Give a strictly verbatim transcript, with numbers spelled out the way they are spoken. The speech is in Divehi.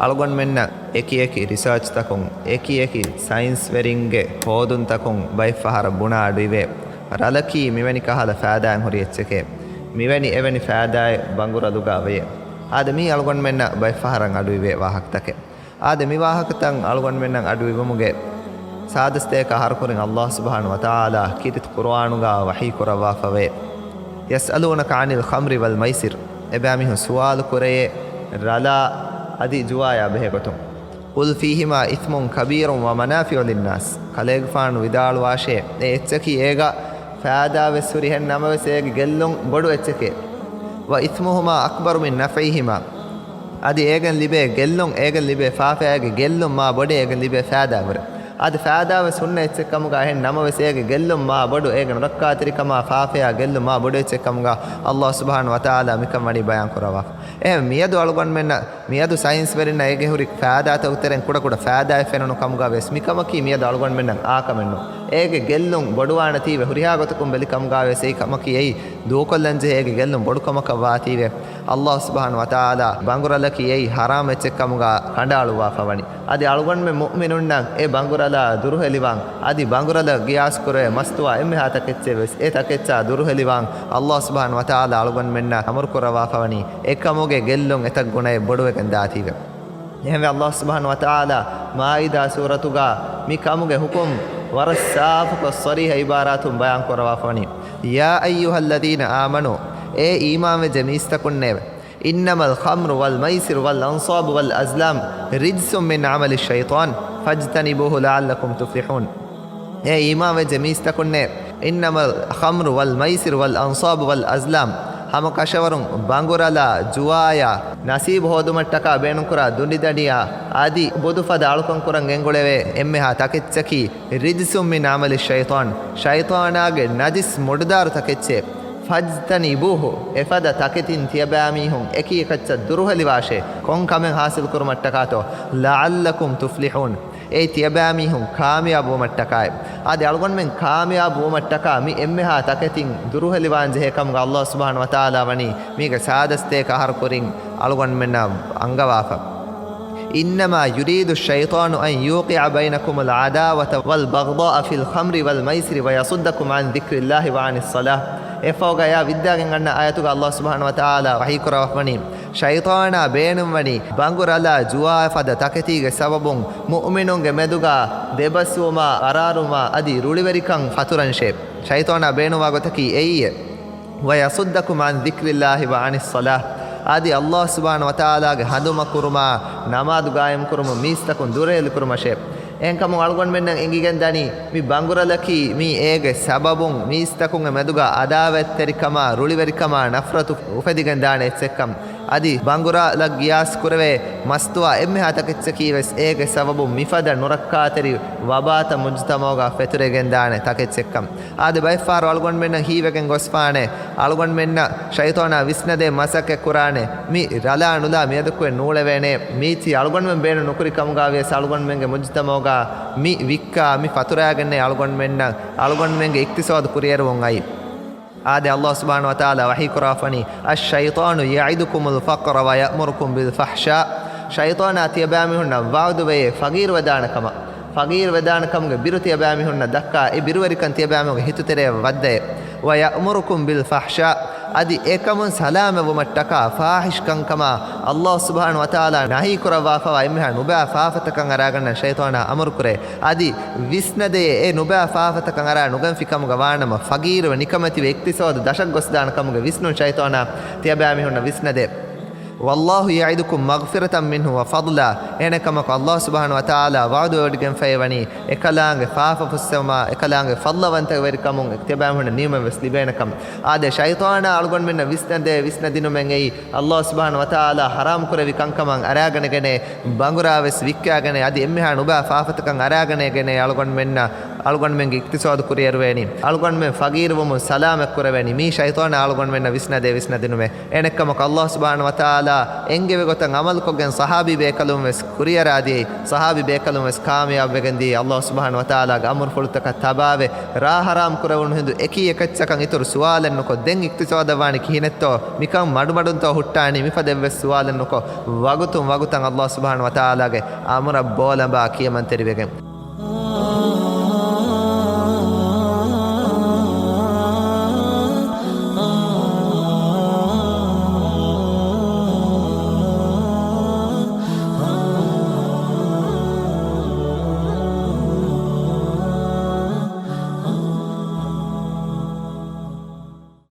އަޅުގަނޑުމެންނަށް އެކިއެކި ރިސާޗްތަކުން، އެކިއެކި ސައިންސްވެރިންގެ ހޯދުންތަކުން ބައެއްފަހަރަށް ބުނާ އަޑުއިވޭ، ރަލަކީ މިވެނި ކަހަލަ ފައިދާއިން ހުރި އެއްޗެކޭ، މިވެނި އެވެނި ފައިދާއެއް ބަނގުރަލުގަ ވޭ. އާދެ، މީ އަޅުގަނޑުމެންނަށް ބައެއްފަހަރަށް އަޑުއިވޭ ވާހަކަތަކެއް. އާދެ، މި ވާހަކަތައް އަޅުގަނޑުމެންނަށް އަޑުއިވުމުގެ ސާދަސްތޭކަ އަހަރުކުރިން އައްލާހު ސުބްޙާނަހު ވަތަޢާލާ ކީރިތި ޤުރުއާނުގަ ވަޙީ ކުރައްވާފަވޭ. يسألونك عن الخمر والميسر. އެބައިމީހުން ސުވާލު ކުރެޔޭ ރަލާ އަދި ޖުވާޔާ ބެހޭގޮތުން. قل فيهما إثم كبير ومنافع للناس. ކަލޭގެފާނު ވިދާޅުވާށޭ، އެ އެއްޗަކީ އޭގަ ފައިދާވެސް ހުރި ހެން ނަމަވެސް އޭގެ ގެއްލުން ބޮޑު އެއްޗެކޭ. وإثمهما أكبر من نفعهما. އަދި އޭގެން ލިބޭ ގެއްލުން، އޭގެން ލިބޭ ފާފައިގެ ގެއްލުން މާ ބޮޑޭ އޭގެން ލިބޭ ފައިދާ ހުރެ. އަދި ފައިދާވެސް ހުންނަ އެއްޗެއްކަމުގަ ހެން ނަމަވެސް އޭގެ ގެއްލުން މާ ބޮޑު، އޭގެ ނުރައްކާތެރިކަމާ ފާފަޔާ ގެއްލުން މާ ބޮޑު އެއްޗެއްކަމުގަ އައްލާހު ސުބްޙާނަހު ވަތަޢާލާ މިކަން ވަނީ ބަޔާން ކުރައްވާފަ. އެހެން މިއަދު އަޅުގަނޑުމެންނަށް މިއަދު ސައިންސްވެރިންނަށް އޭގެ ހުރި ފައިދާތަކުގެ ތެރެއިން ކުޑަކުޑަ ފައިދާއެއް ފެނުނު ކަމުގަ ވެސް މިކަމަކީ މިއަދު އަޅުގަނޑުމެންނަށް އާކަމެއްނު. އޭގެ ގެއްލުން ބޮޑުވާނެތީވެ ހުރިހާ ގޮތަކުން ބެލި ކަމުގަ ވެސް އެއީ ކަމަކީ އެއީ ދޫކޮށްލަންޖެހޭ އޭގެ ގެއްލުން ބޮޑުކަމަކަށް ވާތީވެ. އައްލާހު ސުބްޙާނަހު ވަތަޢާލާ ބަނގުރަލަކީ އެއީ ޙަރާމް އެއްޗެއްކަމުގަ ކަނޑައަޅުއްވާފަވަނީ. އަދި އަޅުގަނޑުމެން މުއުމިނުންނަށް އެ ބަނގުރަލާ ދުރުހެލިވާން، އަދި ބަނގުރަލަށް ގިޔާސް ކުރެވޭ މަސްތުވާ އެންމެހާ ތަކެއްޗެއް ވެސް އެ ތަކެއްޗާ ދުރުހެލިވާން އައްލާހު ސުބްޙާނަހު ވަތަޢާލާ އަޅުގަނޑުމެންނަށް އަމުރު ކުރައްވާފަވަނީ އެކަމުގެ ގެއްލުން އެތައް ގުނައެއް ބޮޑުވެގެން ދާތީވެ. އެހެންވެ އައްލާހު ސުބްޙާނަހު ވަތަޢާލާ މާއިދާ ސޫރަތުގަ މި ކަމުގެ ޙުކުމް ވަރަށް ސާފުކޮށް ޞަރީޙަ ޢިބާރާތުން ބަޔާން ކުރައްވާފަވަނީ، يا أيها الذين آمنوا، އޭ އީމާންވެއްޖެ މީސްތަކުންނޭވެ! إنما الخمر والميسر والأنصاب والأزلام رجس من عمل الشيطان فاجتنبوه لعلكم تفلحون. އޭ އީމާންވެއްޖެ މީސްތަކުންނޭ! إنما الخمر والميسر والأنصاب والأزلام، ހަމަ ކަށަވަރުން ބަނގުރަލާ، ޖުވާޔާ، ނަސީބު ހޯދުމަށްޓަކާ ބޭނުންކުރާ ދުނޑިދަނޑިޔާ އަދި ބުދުފަދަ އަޅުކަން ކުރަން ގެންގުޅެވޭ އެންމެހާ ތަކެއްޗަކީ رجس من عمل الشيطان، ޝައިޠާނާގެ ނަޖިސް މުޑުދާރު ތަކެއްޗޭ. فاجتنبوه، އެފަދަ ތަކެތިން ތިޔަބައިމީހުން އެކީ އެކައްޗަށް ދުރުހެލިވާށޭ، ކޮން ކަމެއް ޙާޞިލް ކުރުމަށްޓަކާތޯ؟ لعلكم تفلحون، އެއީ ތިޔަބައިމީހުން ކާމިޔާބުވުމަށްޓަކާއި. އާދެ، އަޅުގަނޑުމެން ކާމިޔާބުވުމަށްޓަކާ މި އެންމެހާ ތަކެތިން ދުރުހެލިވާންޖެހޭ ކަމުގަ އައްލާހު ސުބްޙާނަހު ވަތަޢާލާ ވަނީ މީގެ ސާދަސްތޭކަ އަހަރުކުރިން އަޅުގަނޑުމެންނަށް އަންގަވާފަ. إنما يريد الشيطان أن يوقع بينكم العداوة والبغضاء في الخمر والميسر ويصدكم عن ذكر الله وعن الصلاة. އެއަށްފަހުގަ އެއާ ވިއްދާގެން އަންނަ އާޔަތުގަ އައްލާހު ސުބްޙާނަހު ވަތަޢާލާ ވަޙީ ކުރައްވާފަވަނީ، ޝައިޠާނާ ބޭނުންވަނީ ބަނގުރަލާ ޖުވާ ފަދަ ތަކެތީގެ ސަބަބުން މުއުމިނުންގެ މެދުގަ ދެބަސްވުމާ، އަރާރުވުމާ އަދި ރުޅިވެރިކަން ފަތުރަންށޭ. ޝައިޠާނާ ބޭނުންވާ ގޮތަކީ އެއީއޭ. ويصدكم عن ذكر الله وعن الصلاة. އަދި އައްލާހު ސުބްޙާނަހު ވަތަޢާލާގެ ހަނދުމަކުރުމާ، ނަމާދު ގާއިމްކުރުމުން މީސްތަކުން ދުރުހެލިކުރުމަށޭ. އެހެންކަމުން އަޅުގަނޑުމެންނަށް އެނގިގެންދަނީ، މި ބަނގުރަލަކީ މީ އޭގެ ސަބަބުން މީސްތަކުންގެ މެދުގަ އަދާވަތްތެރިކަމާ، ރުޅިވެރިކަމާ ނަފްރަތު އުފެދިގެންދާނެ އެއްޗެއްކަން. އަދި ބަނގުރަލަށް ގިޔާސް ކުރެވޭ މަސްތުވާ އެންމެހާ ތަކެއްޗަކީވެސް އޭގެ ސަބަބުން މިފަދަ ނުރައްކާތެރި ވަބާތައް މުޖުތަމަޢުގަ ފެތުރެގެންދާނެ ތަކެއްޗެއްކަން. އާދެ، ބައެއްފަހަރު އަޅުގަނޑުމެންނަށް ހީވެގެން ގޮސްފާނެ، އަޅުގަނޑުމެންނަށް ޝައިޠާނާ ވިސްނަދޭ މަސައްކަތް ކުރާނެ، މި ރަލާ ނުލާ މިއަދުއެކުވެ ނޫޅެވޭނެ، މީތި އަޅުގަނޑުމެން ބޭނުން ނުކުރި ކަމުގަ ވިޔަސް އަޅުގަނޑުމެންގެ މުޖުތަމަޢުގަ މި ވިއްކާ، މި ފަތުރައިގެންނޭ އަޅުގަނޑުމެންނަށް، އަޅުގަނޑުމެންގެ އިޤްތިޞާދު ކުރިއެރުވުން އައީ. އާދެ، އައްލާހު ސުބްޙާނަހު ވަތަޢާލާ ވަޙީ ކުރައްވާފަވަނީ، الشيطان يعدكم الفقر ويأمركم بالفحشاء. ޝައިޠާނާ ތިޔަބައިމީހުންނަށް ވަޢުދުވެޔޭ ފަގީރުވެދާނެ ކަމަށް. ފަގީރުވެދާނެ ކަމުގެ ބިރު ތިޔަބައިމީހުންނަށް ދައްކާ، އެ ބިރުވެރިކަން ތިޔަބައިމީހުންގެ ހިތުތެރެއަށް ވައްދައޭ. ويأمركم بالفحشاء، އަދި އެކަމުން ސަލާމަތްވުމަށްޓަކާ ފާޙިޝް ކަންކަމާ އައްލާހު ސުބްޙާނަހު ވަތަޢާލާ ނަހީ ކުރައްވާފަވާ އެންމެހާ ނުބައި ފާފަތަކަށް އަރާގަންނަން ޝައިޠާނާ އަމުރުކުރޭ. އަދި ވިސްނަދޭ، އެ ނުބައި ފާފަތަކަށް އަރާ ނުގެންފި ކަމުގަ ވާނަމަ، ފަގީރުވެ ނިކަމެތިވެ އިޤްތިޞާދު ދަށަށް ގޮސްދާނެ ކަމުގެ ވިސްނުން ޝައިޠާނާ ތިޔަބައިމީހުންނަށް ވިސްނަދޭ. والله يعدكم مغفرة منه وفضلا. އެހެނެއް ކަމަކު، އައްލާހު ސުބްޙާނަހު ވަތަޢާލާ ވަޢުދުވެވޮޑިގެންފައިވަނީ، އެކަލާނގެ ފާފަ ފުއްސެވުމާ، އެކަލާނގެ ފަޟްލުވަންތަވެރިކަމުން ތިޔަބައިމީހުންނަށް ނިޢުމަތްވެސް ލިބޭނެ ކަމަށް. އާދެ، ޝައިޠާނާ އަޅުގަނޑުމެންނަށް ވިސްނަދޭ، ވިސްނަދިނުމެއް އެއީ، އައްލާހު ސުބްޙާނަހު ވަތަޢާލާ ޙަރާމް ކުރެއްވި ކަންކަމަށް އަރާގަނެގެނޭ، ބަނގުރާވެސް ވިއްކާގެނޭ، އަދި އެންމެހާ ނުބައި ފާފަތަކަށް އަރާގަނެގެނޭ އަޅުގަނޑުމެންނަށް އަޅުގަނޑުމެންގެ އިޤްތިޞާދު ކުރިއެރުވޭނީ. އަޅުގަނޑުމެން ފަގީރުވުމުން ސަލާމަތް ކުރެވޭނީ. މީ ޝައިޠާނާ އަޅުގަނޑުމެންނަށް ވިސްނަދޭ ވިސްނަދިނުމެއް. އެނެއްކަމަކު ﷲ ސުބްޙާނަހޫ ވަތަޢާލާ އެންގެވި ގޮތަށް ޢަމަލުކޮށްގެން ޞަޙާބީ ބޭކަލުން ވެސް ކުރިއަރާދިޔައީ. ޞަޙާބީ ބޭކަލުން ވެސް ކާމިޔާބުވެގެން ދިޔައީ ﷲ ސުބްޙާނަހޫ ވަތަޢާލާގެ އަމުރުފުޅުތަކަށް ތަބާވެ، ރާ ޙަރާމް ކުރެވުނު ހިނދު އެކީ އެކައްޗަކަށް އިތުރު ސުވާލެއް ނުކޮށް، ދެން އިޤްތިޞާދަށް ވާނީ ކިހިނެއްތޯ؟ މިކަން މަޑުމަޑުންތޯ ހުއްޓާނީ؟ މިފަދަ އެއްވެސް ސުވާލެއް ނުކޮށް، ވަގުތުން ވަގުތަށް ﷲ ސުބްޙާނަހޫ ވަތަޢާލާގެ އަމުރަށް ބޯލަނބާ ކިޔަމަންތެރިވެގެން.